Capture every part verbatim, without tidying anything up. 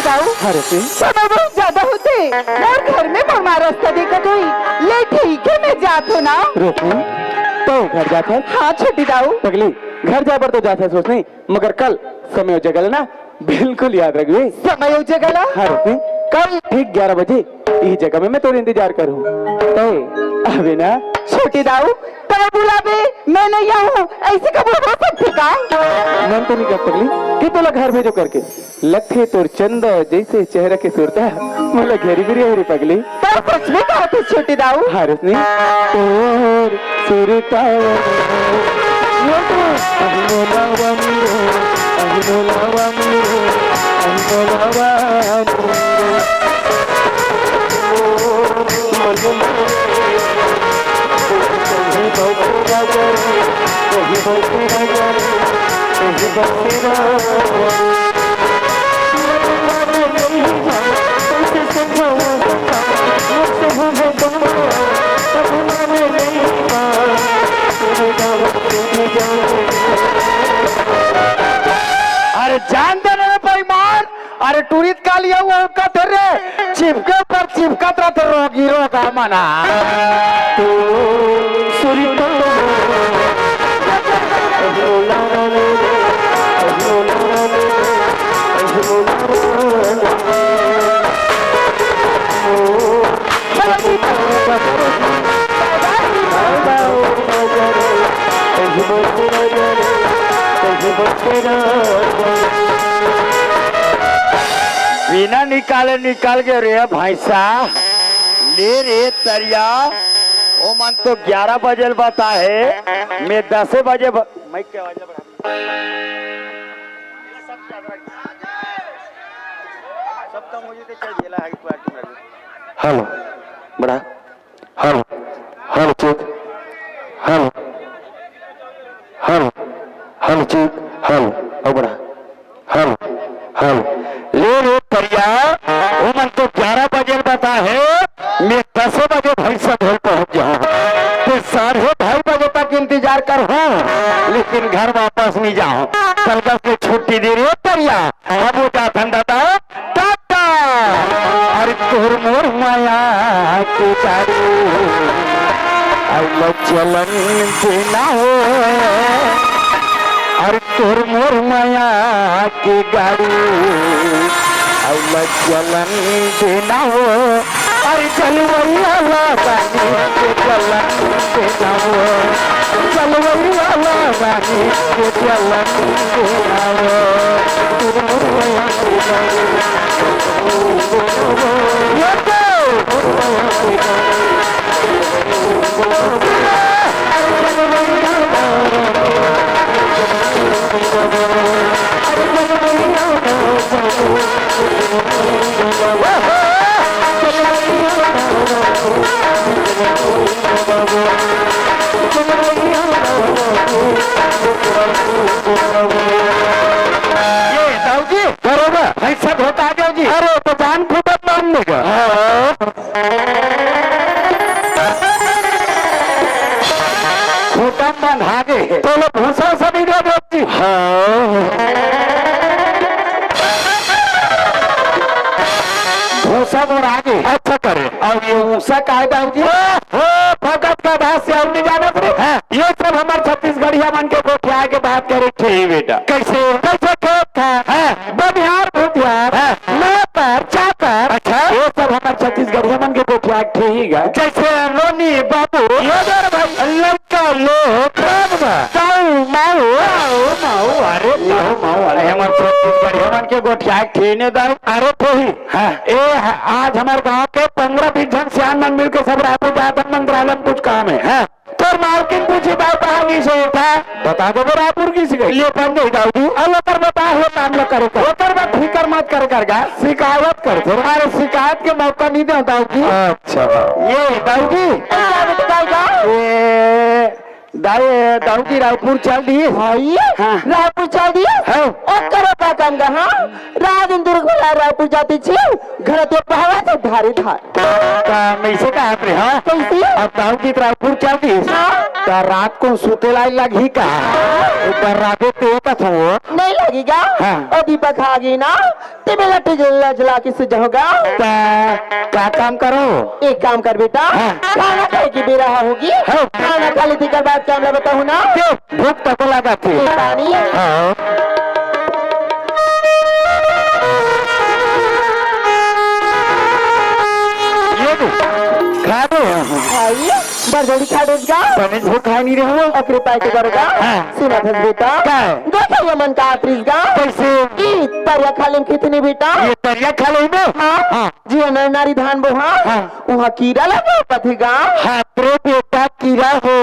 दाऊ, हाँ, रोशनी। समय बहुत ज्यादा होथे, मोर घर में मोर माँ रस्ता देखत होही। ले ठीक हे, मैं जात हों ना। रोशनी, तैं घर जात हस? हाँ, छोटे दाऊ। पगली, घर जाए बर तो जात हस रोशनी, मगर कल समय अउ जगह ला ना बिल्कुल याद रखबे। समय अउ जगह ला? हाँ रोशनी, कल ठीक ग्यारह बजे इही जगह में मैं तोर इंतजार करहूँ। तैं आबे ना। छोटे दाऊ, तैं बुलाबे, मैं नइ आहूँ, अइसे कभू हो सकथे का? मन तो नइ करत पगली कि तोला घर भेजों करके। लगथे तोर चंदा जइसे चेहरा के सुरता मोला घेरे बिरे हे रे पगली। तैं सच में कहत हस छोटे दाऊ? हाँ रोशनी, तोर सुरता। अरे जान दे रे बेईमान, अरे टूरी त काली अउ कथे रे, चिपके ऊपर चिपकत रहिथे रोगी रोगा मना। बिना निकाले निकल गे रे भैंसा। ले रे तरिया, ओ मन तो ग्यारह बजे ल बता हे, मैं दसे बजे ब-, मैं क्या बजे बता? सब कम हो जाते, चल, झेला है, पार्टी में। हेलो, बड़ा। Hello, hello, check. Hello, hello, hello, check. Hello, ओ बड़ा। Hello, hello. ले रे तरिया, ओ मन तो ग्यारह बजे ल बता हे, मैं दसे बजे भैंसा धोए पहुंच जाहूं। ते साढ़े ढाई बजे तक इंतजार करहूं, लेकिन घर वापस नइ जाहूं। कल दस बजे छुट्टी दे रे तरिया। अब वो जाथन दादा, टाटा। अरे तोर मोर माया के दारू, अउ ल चलन देना हो। अरे तोर मोर माया के गाड़ी, अउ ल चलन देना हो। अरे चलवैया ला रानी के चलन देना हो। चलवैया ला रानी के चलन देना हो। ये तो ये दाऊ जी, बरोबर। भाई सब होता आ जाओ जी। अरे, तो जान फूटत मान लेगा। हाँ। खूटा बंधा गे हे। तो लोग भूसा उसा नहीं दे देती। हाँ। भूसा मोर आगे। अच्छा करे। अब ये ऊसा काय दाऊ जी? हाँ, हाँ, भगत का भाष्य और नहीं जाना थे। हाँ। ये सब हमारे छत्तीसगढ़िया मन के गोठिया के बात करे थे ही बेटा। कैसे? कैसे खेत था? हाँ। बनिहार भूतिहार, हाँ। नौकर, चाकर। अच्छा। ये सब हमार छत्तीसगढ़िया मन के गोठिया के ठेही गा। जैसे नोनी, बाबू, ये दर भाई, लड़का, लोग, बाबा, ताऊ, माऊ, माऊ, माऊ, अरे, ताऊ, माऊ, अरे, हमार छत्तीसगढ़िया मन के गोठिया के ठेही ने दाऊ। अरे, ठेही। हाँ। ए, आज हमार गांव के पंद्रह बीस झन सियान मन मिलके सब रायपुर जात हन, मंत्रालय में कुछ काम है। हाँ। तोर मालकिन पूछी, "दाऊ, कहाँ गिस हे?" बता देबो, रायपुर गिस गे। ले बन जाही दाऊ जी। अब ओकर बता, हो काम ल करे कर। ओकर बाद फिकर मत कर कर गा। शिकायत कर। अरे शिकायत के मौका नहीं दे दाऊ जी। अच्छा। ये दाऊ जी। क्या बेटा दाऊ जी? ये दाऊ, दाऊ जी रायपुर चल दिए। हाँ, ये? हाँ। रायपुर चल दिए? हाँ। ओकर का काम गा, हाँ? रात दिन दुर्ग भला रायपुर जाती छी, घर तो पहवा से धारी धार। का मैं इसे कहा थे, हाँ? कैसे? अब दाऊ जी रायपुर चल दिए। हाँ। त रात को सुते ला लगही का? ऊपर राते ते कथो। नहीं लगेगा। हाँ। ओ दीपक आ गई ना, ते मेला टिक लजला के सुझाऊंगा। त का काम करो? एक काम कर बेटा, हाँ। खाना खाए की बेरा होगी। हाँ। खाना खा लेती कर बाद काम ला बताऊं ना। ते भूख तको लागत हे। पानी। हाँ। ये दे, खा दे। हाँ, ये बड़ जल्दी खा देगा। बने भूख खाए नहीं रहो। ओकरे पाए के बरोगा। हाँ। सुना था बेटा। का? देखो ये मन का आतरीस गा। कैसे? ई तरिया खाली में कितनी बेटा? ये तरिया खाली में? हाँ। हाँ। जी नर नारी धान बोहा। हाँ। वहाँ कीड़ा लगा पथेगा। हाँ, रे बेटा कीड़ा हो।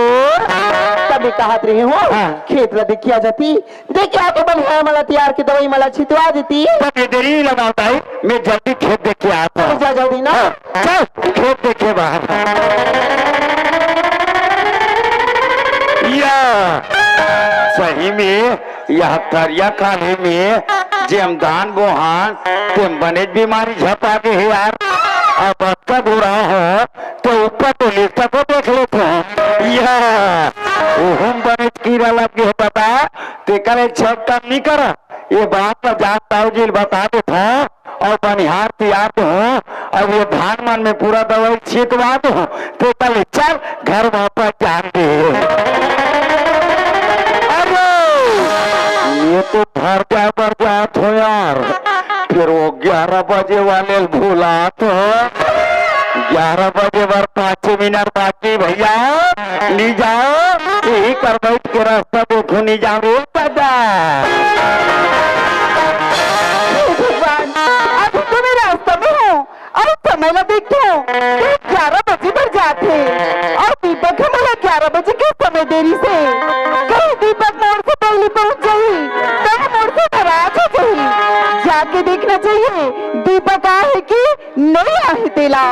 तब मैं कहत रही हूँ, हाँ। खेत ला देखिया जाती, देखिया के बनिहार मला तैयार के दवाई मला छिटवा देती। तब ये देरी लगावता है, मैं जल्दी खेत देख के आता हूँ। जा जल्दी ना। हाँ, चल, खेत देखे बाहर। या, सही में यह तरिया खाली में जेम धान बोहान, तेम बनेच बीमारी झपा गे हे यार। अब अतका बूढ़ा हो, तो ऊपर तो लिफ्ट को देख लेते हैं। या, ओहम बनेच कीड़ा लग गे हे बता, तेकर एक झपटा नहीं करा। ये बात ला जात ताऊ जी ल बता देत हूँ, अउ बनिहार तियार दे हूँ, अउ ये धान मन में पूरा दवाई छिटवा दे हूँ, ते कल चल घर वापस जान दे। अरे, ये तो घर जाए बर जात हो यार, फिर वो ग्यारह बजे वाले ल भुलात हो। ग्यारह बजे बर पाँच मिनट बाकी भैया, नी जाओ, यही कर बैठ के रास्ता देखो, नी जाओ रे दादा। हे भगवान, अभी तो मैं रास्ता में हूँ, अउ समय ला देखो, ये ग्यारह बजे बर जात हे, अउ दीपक ह मोला ग्यारह बजे के समय दे रिहिसे। कहीं दीपक मोर से पहले पहुँच जाही, त मोर से नाराज हो जाही। जाके देखना चाहिए, दीपक आए हे कि नइ आहे तेला।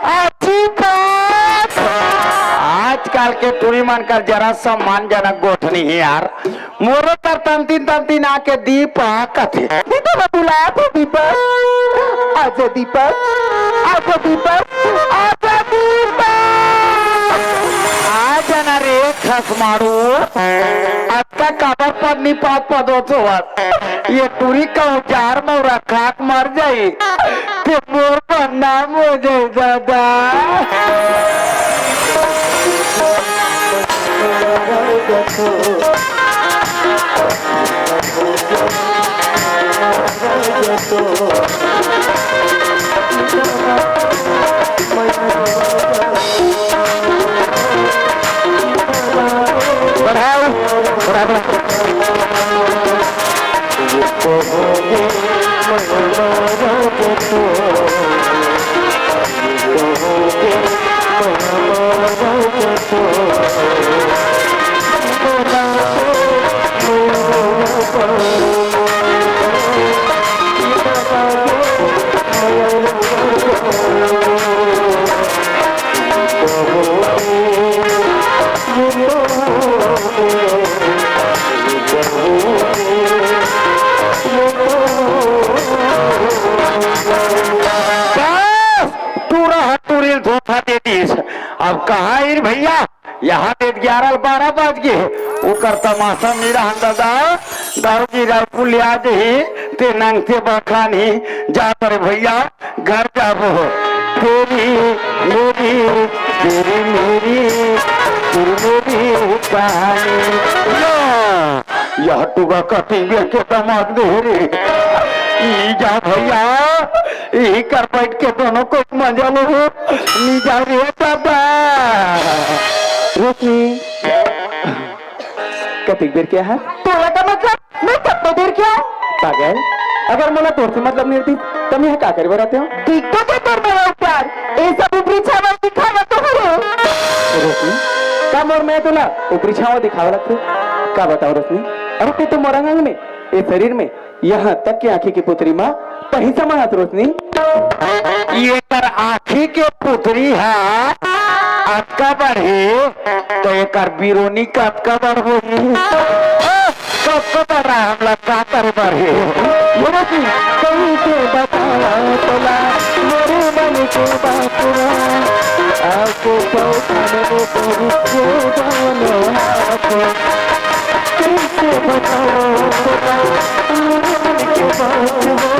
अच्छी बात। आजकल के टूरी मन कर जरा सम्मानजनक गोठ नहीं है यार। मोरो तर तंतिन तंतिन आके दीपक कथे। दीपक बुलात हे दीपक। आजा दीपक, आजा दीपक, आजा दीपक। आ जाना रे खसमारू। अतका काबर पद निपात पद होत होवत। ये टूरी का उजार मौरा खाक मर जाई। ते मोर बदनाम हो जाई दादा। बढ़ाओ, बढ़ा, बढ़ा। बस, टूरा ह टूरी ल धोखा दे दिस। अब कहाँ इन भैया, यहाँ दे ग्यारह बारह बज गे। ओकर तमाशा मेरा हम दादा, दारू जी रायपुर ले आ जही, ते नंगते बखान ही जात रे भैया। घर जाबो। तेरी मेरी, तेरी मेरी, तेरी मेरी कहानी। या, यह टुरा कटिंग के दमाग दे रे। ई जा भैया, यही कर बैठ के दोनों को मजा लो। नी जा रे दादा। रोशनी, कतिक बेर के है? तोला का मतलब? मैं कब तो देर क्या? पागल, अगर मोला तोर से मतलब नहीं रहती, त मैं का करे बर आते हो? दिखतो के तोर मेरा प्यार, ये सब ऊपरी छावा दिखावा तो हरो। रोशनी, का मोर मैं तोला ऊपरी छावा दिखावा लगथे? का बताओ रोशनी, अरे ते तो मोर अंग अंग में, ये शरीर में, यहाँ तक कि आँखी की पुतरी मा पही समझत रोशनी। एकर आँखी के पुतरी ह अतका बड़ हे, त एकर बिरोनी कतका बड़ होही? कतका बड़ हे, हमला का करे बर हे? ये रोशनी, कइसे बतावंव तोला, मोरे मन के बात ला, आके पौधा में तोरी के जानो आके। कइसे बतावंव तोला, मोरे मन के बात ला,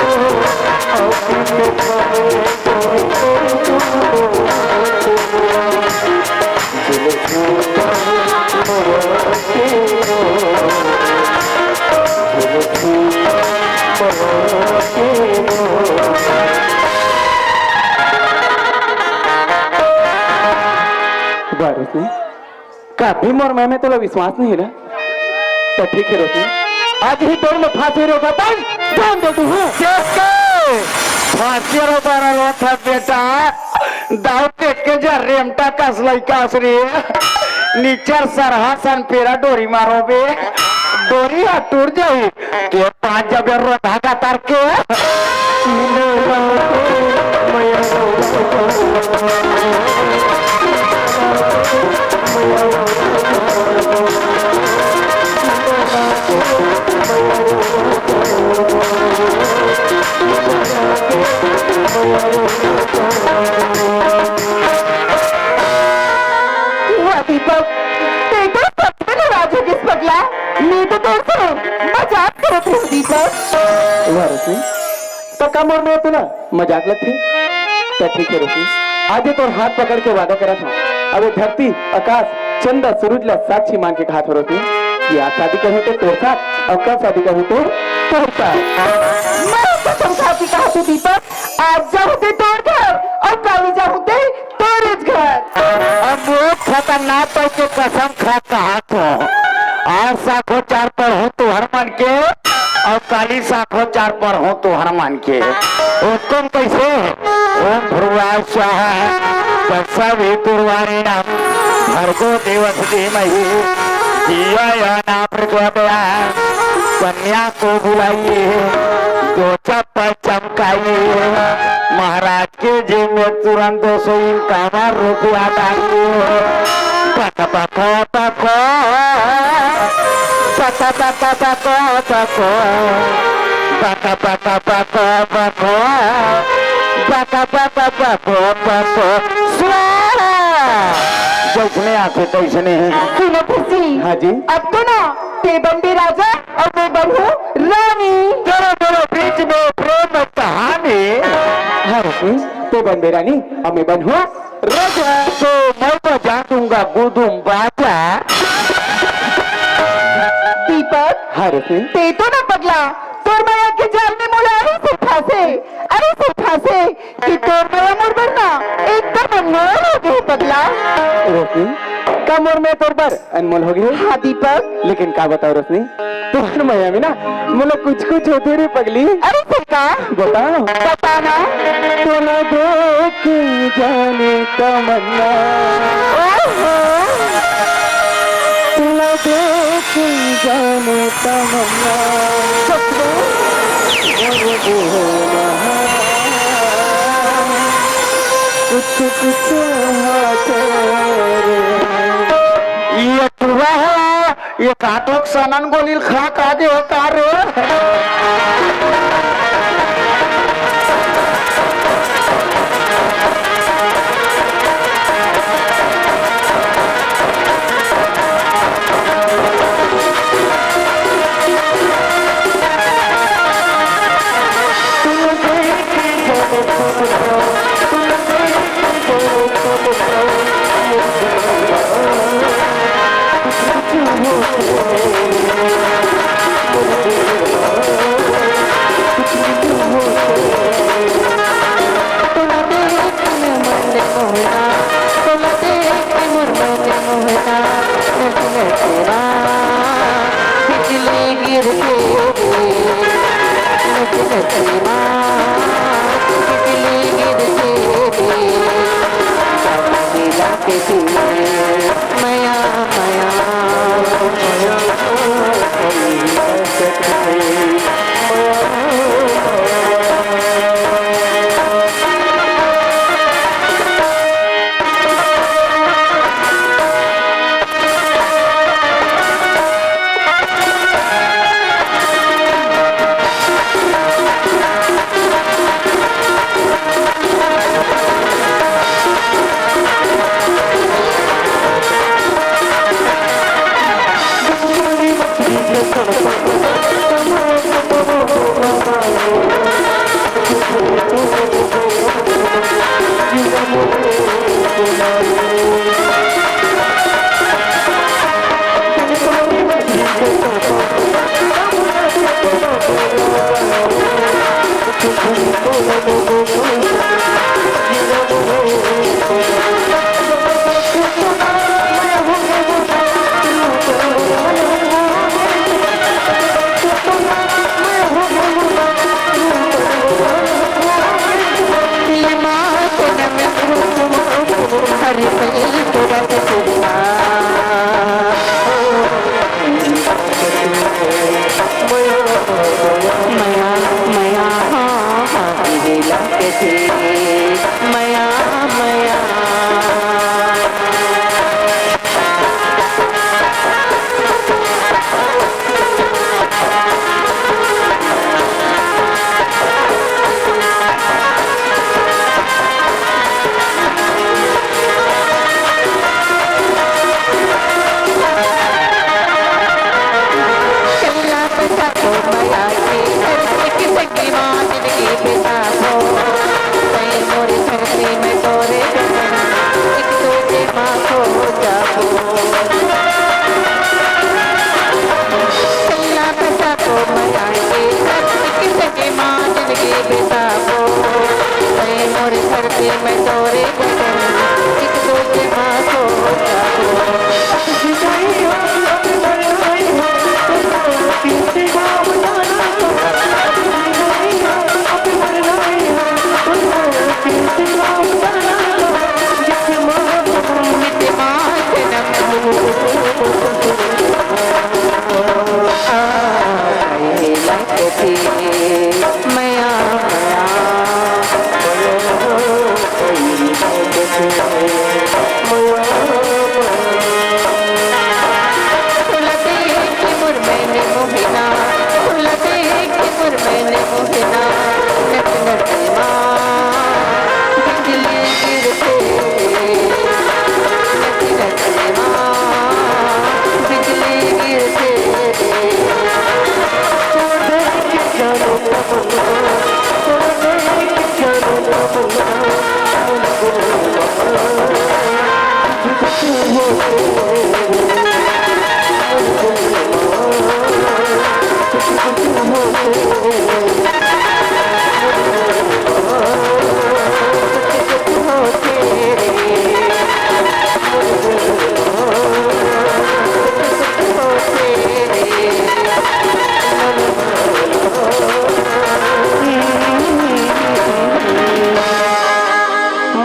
आके पौधा में तोरी के जानो आके। वाह रोशनी, कभी मोर मया में तोला विश्वास नहीं हे ना? त ठीक हे रोशनी, आज ही तोर में फांसी रोका तब जान दे तू, हाँ। देख के फांसी रोका ना लो था बेटा, दाऊ पेट के जा रेमटा कस लइका अस रे। निचर सरहा सन पेरा डोरी मारो बे। डोरी ह टूट जाही। के पाँच जबे रो धागा तार के। वाह दीपक, तें तो सच में नाराज हो गिस पगला। मैं तो तोर से मजाक करत हूँ दीपक। वाह रोशनी, त का मोर में तोला मजाक लगथे? त ठीक हे रोशनी, आज ये तोर हाथ पकड़ के वादा करत हूँ। अब ये धरती, आकाश, चंदा, सूरज ला साक्षी मान के कहत हूँ रोशनी, कि आज शादी करहूँ तो तोर साथ, अउ कल शादी करहूँ तो तोर साथ। मैं कसम खा के कहत हूँ दीपक, आज जाहूँ ते तोर घर अउ काली जाहूँ ते तोरेच घर। अब वो खतरनाक तो के कसम खा कहत हूँ। आज साखोचार पढ़हूँ तुहर मन के, अउ काली साखोचार पढ़हूँ तुहर मन के। हुकुम कइसे? ओम भ्रुवा स्वाहा, तत्सवितुर्वरेण्यं, भर्गो देवस्य धीमहि, धियो यो न प्रचोदयात्। कन्या को बुलाइए, दो चप्पल चमकाइए। महाराज के जेब में तुरंत दो सौ इक्यावन रुपया डालिए। पक, पक, पक, पक, पक, पक, पक, पक, पक, पक, पक, पक, पक, पक, स्वाहा। जइसने आथे तइसने। सुनो खुशी। हाँ जी। अब तो ना, ते बनबे राजा अउ मैं बनहूँ रानी। चलो, चलो, बीच में प्रेम कहानी। हाँ, रुक्मी, ते बनबे रानी, अउ मैं बनहूँ राजा। तो मैं बजा दूंगा गुदुम बाजा। दीपक, हाँ, रुक्मी। ते तो ना पगला, तोर मया के जाल में मोला अइसे फंसे, अइसे फंसे, कि तोर मया मोर बर ना एकदम अनमोल हो गे पगला। रोशनी, का मोर मया तोर बर अनमोल हो गे? हाँ दीपक। लेकिन का बताओ रोशनी, तोर मया में ना मोला कुछ कुछ होथे रे पगली। अरे फिर का? बताओ। बता ना। तोला देख जाने तमन्ना। ओहो। तोला देख जाने तमन्ना। सच में? कुछ कुछ हाथ रे। ये टुरा है, ये काटोक सनन गोलील खा का दे का रे। तोला देख के मोर मन मोहना, तोला देख के मोर मन मोहना, नच नच ना, बिजली गिरथे रे, नच नच ना, बिजली गिरथे रे, सब मिला के दिल में मया, मया, मया, मया, मया।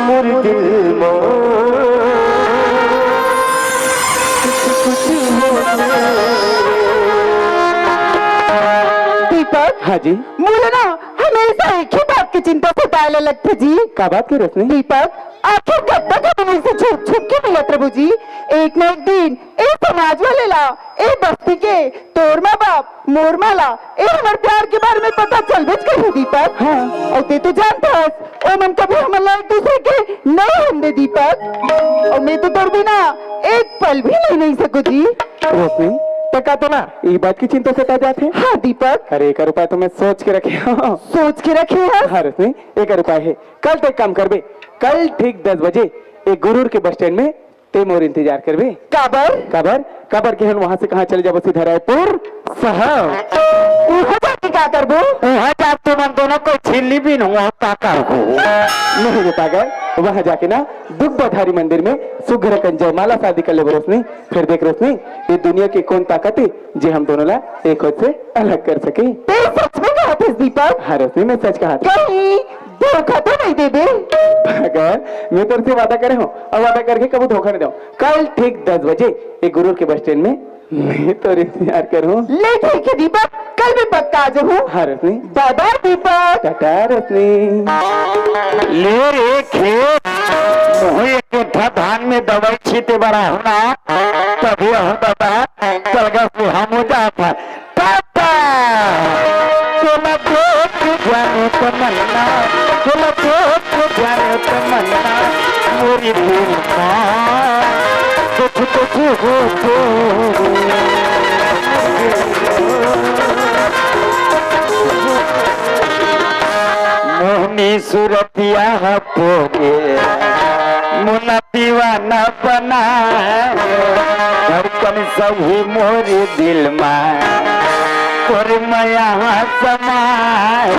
मोर दिल मा कुछ कुछ होथे। दीपक, हाँ जी। मोला ना हमेशा एक ही बात की चिंता सताए ला लगथे जी। का बात के रोशनी? दीपक, आखिर कब तक हम इसे छुप छुप के मिलत रहबो जी? एक ना एक दिन ए समाज वाले ला, ए बस्ती के, तोर माँ बाप, मोर माँ ला, ए हमर प्यार के बारे में पता चलबेच करही दीपक। हाँ। अउ ते तो जानत हस, ओमन कभी हमन ला एक दूसरे के नइ होन दे दीपक। अउ मैं तो तोर बिना एक पल भी नहीं रह सको जी। रोशनी, त का तोला ई बात की चिंता सता जात हे? हाँ दीपक। अरे, एकर उपाय तो मैं सोच के रखे हँव। सोच के रखे हस? हाँ रोशनी, एकर उपाय हे। कल ते एक काम करबे, कल ठीक दस बजे ए गुरूर के बस स्टैंड में ते मोर इंतजार करबे। काबर? काबर? काबर के हम वहाँ से कहाँ चले जाबो, सीधा रायपुर शहर। उहाँ जाके का करबो? उहाँ जाके तुमन दोनों कोई छिल्ली बिनहूँ, का करहूँ? नहीं रे पागल, वहाँ जाके ना दुग्धाधारी मंदिर में सुघर कन जयमाला शादी कर लेबो रोशनी। फिर देख रोशनी, ये दुनिया के कौन ताकत हे जे हम दोनों ला एक होत से अलग कर सके। ते सच में कहत हस दीपक? हाँ रोशनी, मैं सच कहत हँव। कहीं धोखा तो नहीं देबे? पागल, मैं तोर से वादा करे हँव अउ वादा करके कभू धोखा नहीं देवँव। कल ठीक दस बजे ए गुरूर के बस स्टैंड में मैं तोर इंतजार करहूँ। ले ठीक हे दीपक, कल मैं पक्का आ जाहूँ। हाँ रोशनी। बाय बाय दीपक। टाटा रोशनी। ले रे खेत, मोहू एक ठा धान में दवाई छीते बर आहूँ ना, तभी आहूँ दादा, चल गा से हम हो जात हे। टाटा। तोला देख जाने तमन्ना, तोला देख जाने तमन्ना, मोरी दिल मा कुछ कुछ होथे। मोहनी सूरतिया ह पोगे, मोला दीवाना बनाए, धड़कन सभी मोर दिल मा, तोर मया हा समाए।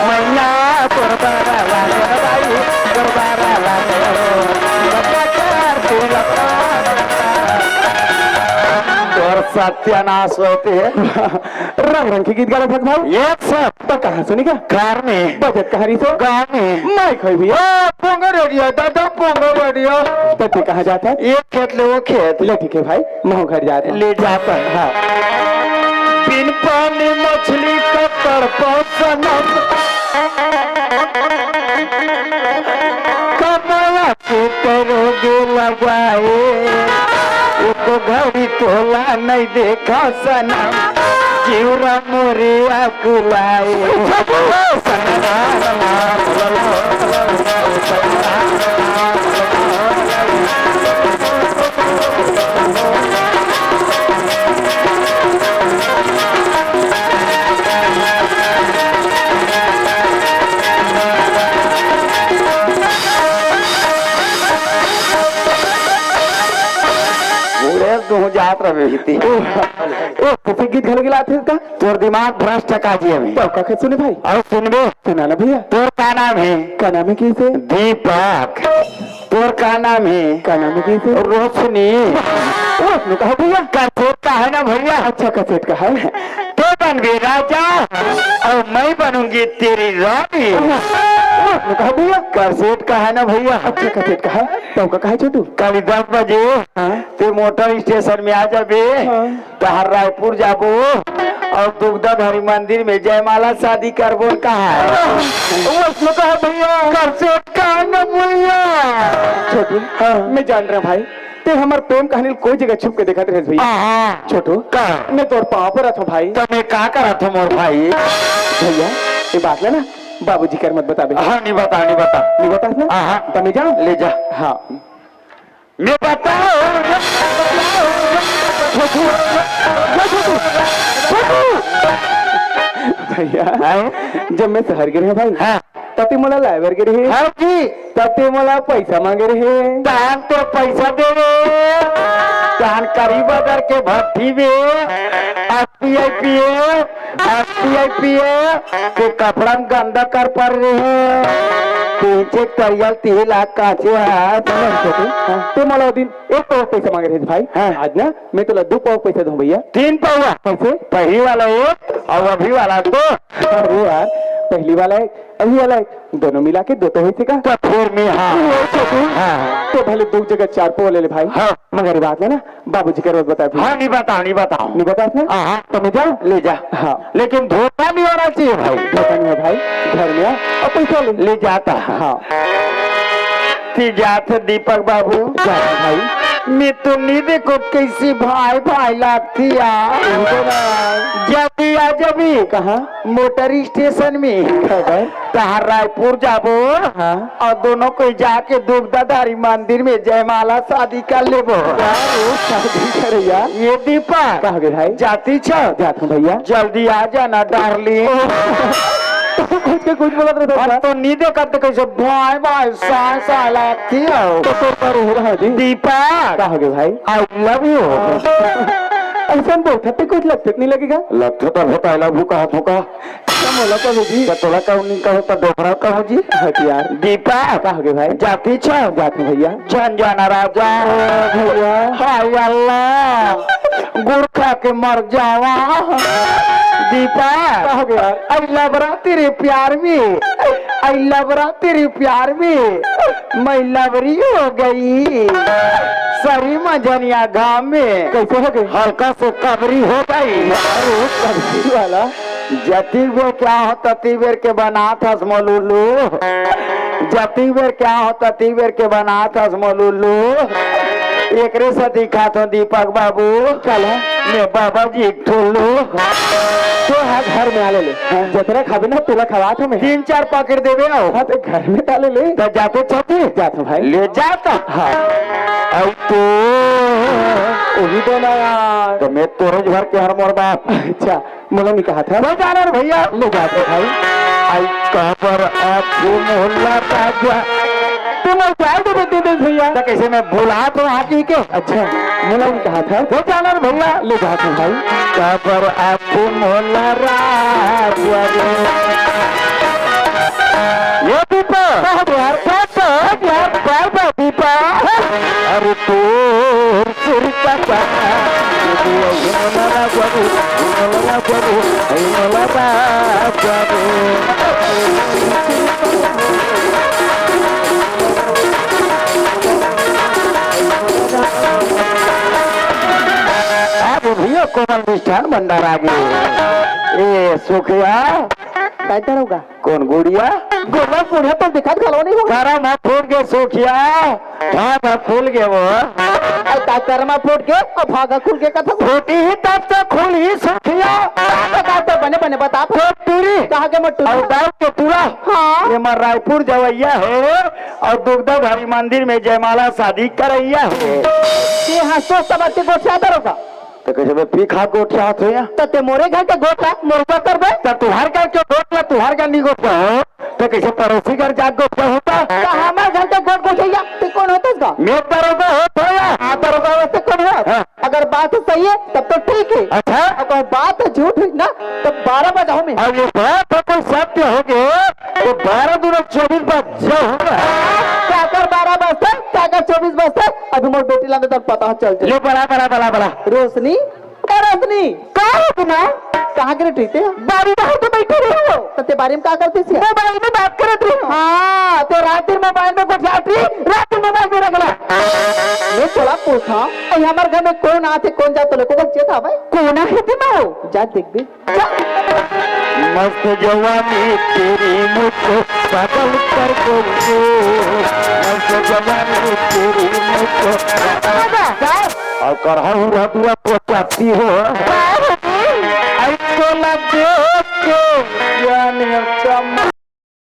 मया तोर बारा लागे रे भाई, तोर बारा लागे रे। बच्चा कर तू लगा। तोर सत्यानाश होथे। रंग रंग के गीत गावत हस भाई। एक साथ। त कहाँ सुनी का? घर में। बजत कहाँ रहिस ओ? गाँव में। माइक होई भैया। ओ, पोंगा रेडियो, दादा पोंगा रेडियो। त ते कहाँ जात हस? एक खेत ले वो खेत। ले ठीक हे भाई, महूँ घर जात हँव। ले जात हँव। हाँ। बिन पानी मछली का तड़पा सनम। कमवा के करोगे लगाए, एको घड़ी तोला नहीं देखा सनम, जिउरा मोरे आकुलाए। मुड़े तुहूँ जात रहे भीती। ओ, ओ, तो फिर गीत घलो गिलात हे का? तोर दिमाग भ्रष्ट का जी अभी। तो का खेत सुने भाई? अउ सुनबे? सुना ना भैया। तोर का नाम हे? का नाम हे कइसे? दीपक। तोर का नाम हे? का नाम हे कइसे? रोशनी। रोशनी कहा भैया? का तोर का हे ना भैया? अच्छा, का सेठ का हे? तैं बनबे राजा अउ मैं बनूंगी तेरी रानी। वो कहा भैया? का सेठ का हे ना भैया? अच्छा, का सेठ का हे? तब का कहे छोटू? काली दस बजे हाँ। तैं मोटर स्टेशन में आ जाबे। हाँ। तहार रायपुर जाबो अउ दुग्धाधारी मंदिर में जयमाला शादी करबो कहा। वो कहा भैया? का सेठ का हे ना भैया? छोटू, हाँ। मैं जान रहा भाई, तैं हमर प्रेम कहानी ल कोई जगह छुप के देखत रहेस भैया। आहा। छोटू, का? मैं तोर पाँव परत हँव भाई। त मैं का करत हँव मोर भाई? भैया, ये बात ला ना बाबूजी कर मत बताबे। हाँ, नहीं बता, नहीं बता। नहीं बतास ना? आहा। त मैं जाँव? ले जा। हाँ। मैं बताओ, छोटू, छोटू, छोटू। भैया, हैं? जब मैं शहर गे रहेंव भाई, हाँ। तब ते मोला लाए बर गे रहे। हाँ जी। तब ते मोला पैसा मांगे रहे। तहान तो पैसा देवे, तहान करी बगर के भट्ठी में, S P I P A, S P I P A, ते कपड़ा में गंदा कर पर रहे। पीछे तरियल तीन लाख काचे हाथ। समझ गए तू? हाँ। ते मोला ओ दिन एक पाव पैसा मांगे रहे भाई। हाँ। आज ना मैं तोला दो पाव पैसा दूं भैया। तीन पाव? कैसे? पहली वाला एक और अभी वाला दो। अरे यार, पहली वाला एक, अभी वाला एक, दोनों मिला के दो तो होइसे का? तो फिर मैं, हाँ। हाँ, हाँ। तो भले दो जगह चार पाव ले ले भाई। हाँ। मगर बात है ना, बाबूजी के रोज बताए हाँ, नहीं बताओ, नहीं बताओ। नहीं बताए ना? हाँ, हाँ। तो मैं जाऊँ? ले जा। हाँ। लेकिन धोखा नहीं होना चाहिए भाई। धोखा नहीं है भाई, घर में आ और पैसा ले। ले जाता। हाँ। ती जात दीपक बाबू। जात भाई। मैं तो नहीं देखो कैसी भाई भाई लागती यार। उनको ना। जल्दी आ जबी। कहाँ? मोटर स्टेशन में। खबर? तहार रायपुर जाबो। हाँ। और दोनों कोई जाके दुग्धाधारी मंदिर में जयमाला शादी कर लेबो। यार, वो शादी करे यार। ये दीपक। कहाँ गए भाई? जाती छ? जात हूँ भैया। जल्दी आ जाना डार्लिंग। तो कुछ के कुछ बोलत रहे और था। तो नी देखत तो कैसे भाई भाई साय साय लागती हो। तो, तो, तो, हाँ जी। दीपक। का हो गए भाई? I love you। ऐसा बोलते कुछ लगते नहीं लगेगा। लगते तो होता I love you कहा था का? का मोला कहो जी? का तोला कहूँ नहीं कहो तो डोकरा कहो जी? हट यार। दीपा। का हो गए भाई? जाती छ? जात हूँ भैया। झन जाना राजा। ओ भैया। हाय अल्लाह। गुड़ खा के मर जावा। दीपा। का हो गया? I love रहा तेरे प्यार में। I love रहा तेरे प्यार में। मैं लवरी हो गई। सरी मझनिया गांव में। कैसे हो गई? हल्का से कबरी हो गई। अरे, कबरी वाला। जती बेर क्या हो, तती बेर के बनात हस मलुलू। जती बेर क्या हो, तती बेर के बनात हस मलुलू। एकरे से दिखात हो दीपक बाबू। चल। मैं बाबा जी एक ठुल्लू। तो हाँ, घर में आ ले ले। हाँ। जतरा खाबे ना, तोला खवात हूँ मैं। तीन चार packet देबे आओ। हाँ, तो घर में डाले ले। तो जाते छती? जात हूँ भाई। ले जाता। हाँ। अब तो वही दो ना यार। तो मैं तोरे घर के हर मोर बाप। अच्छा। मोला नहीं कहा था। ले जाना रे भैया। ले जाते भाई। आई काबर आखू मोहल्ला राजा। तू मोर जाए तो दे दे भैया। तो कैसे मैं भुला तो आके के? अच्छा, मोला नहीं कहा था। ले जाना रे भैया। ले जाते भाई। काबर आखू मोहल्ला राजा रे। ये दीपा। कहा यार? कहा यार? बार बार दीपा। अरे तू अरे भैया, कोमल मिष्ठान भंडार आ गए। ए, सुखिया। काय करोगा? कौन गुड़िया? गोबर बूढ़ा तो दिखत घलो नहीं होगा। करम ह फूट गे सुखिया, भाग ह फूल गे वो। अरे का करम ह फूट गे अउ भाग ह खुल गे कथा। फूटी ही तब तो खुल ही सुखिया। बता तो बने बने बता। तो टूरी। कहाँ के मटूरी? अउ दाऊ के टूरा। हाँ। ये मर रायपुर जवैया है अउ दुग्धाधारी मंदिर में जयमाला शादी करैया है। ये हाँ सोच समझ के गोठिया दरोगा। त कइसे मैं पी खा गोठियात हों या? त ते मोरे घर के गोठ ला मोर ऊपर करबे? त तुहार घर के गोठ ला तुहार घर नी गोठियाहूं, त कइसे पड़ोसी घर जाके गोठियाहूं त? त हमर घर के गोठ गोठिया, ते कोन होतस गा? मैं दरोगा होत हों या? हाँ, दरोगा होत ते कोन होत? हाँ। अगर बात सही है, तब तो ठीक है। अच्छा। अउ कहूं बात झूठ है ना, त बारह बजाहूं मैं। अब ये बात ह कोई सत्य होगे, त बारह दूना चौबीस बज जाहूं। काकर बारह बजथे, काकर चौबीस बजथे, अभी मोर बेटी ला तो पता चल जाए। ले बला, बला, बला, बला। रोशनी, ए रोशनी। का हो ना? कहाँ गिरे रहिथे? बारी बाहर तो बैठे रहे हो। त ते बारी में का करत रहिस? मोबाइल में बात करत रहे हो। हाँ, त रात दिन मोबाइल में गोठियात रही, रात दिन मोबाइल में रगला। मैं तोला पूछत हों, ए हमर घर में कोन आथे, कोन जाथे, तोला कोई चेत हवय? कोन आथे ते माँ? जा देखबे। मस्त जवानी तेरी मुझको पागल कर देंगे। मस्त जवानी तेरी मुझको। अउ करहा हुआ दुआ को चाहती हो। ऐसो ना देखो, जाने कम।